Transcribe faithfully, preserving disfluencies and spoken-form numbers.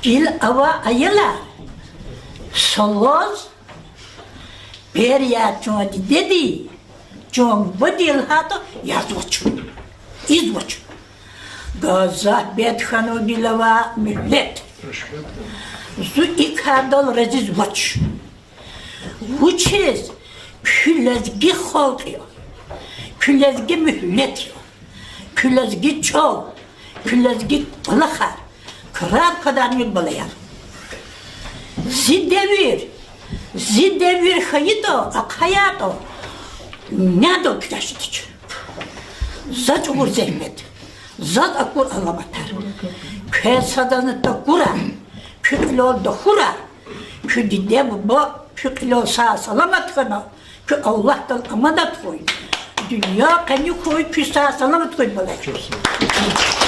Гила авай аялар, салаз, берияр чун дидеди, чун бубади лагьайтӀа, язвач, ийизвач. Гзаф бед хьанва гила авай муьгьлет. Зун и кардал разизвач. Вучиз? Куь лезги халкь я, куь лезги муьгьлет я, куь лезги чӀал, куь лезги кӀвалахар крар квадармир, балаяр. Зи девир, зи девир хьайитӀа, ахъаяйтӀа, нядал куьтягь жедач. Заз чӀугур зегьмет, заз акур аламатар. Квез садазни такурай, куь кьилел тахьурай, куь диде-буба куь кьилел сагъ-саламат хьана, куь Аллагьдал аманат хьуй, дуьнья къени хьуй, куьн сагъ-саламат хьуй, балаяр.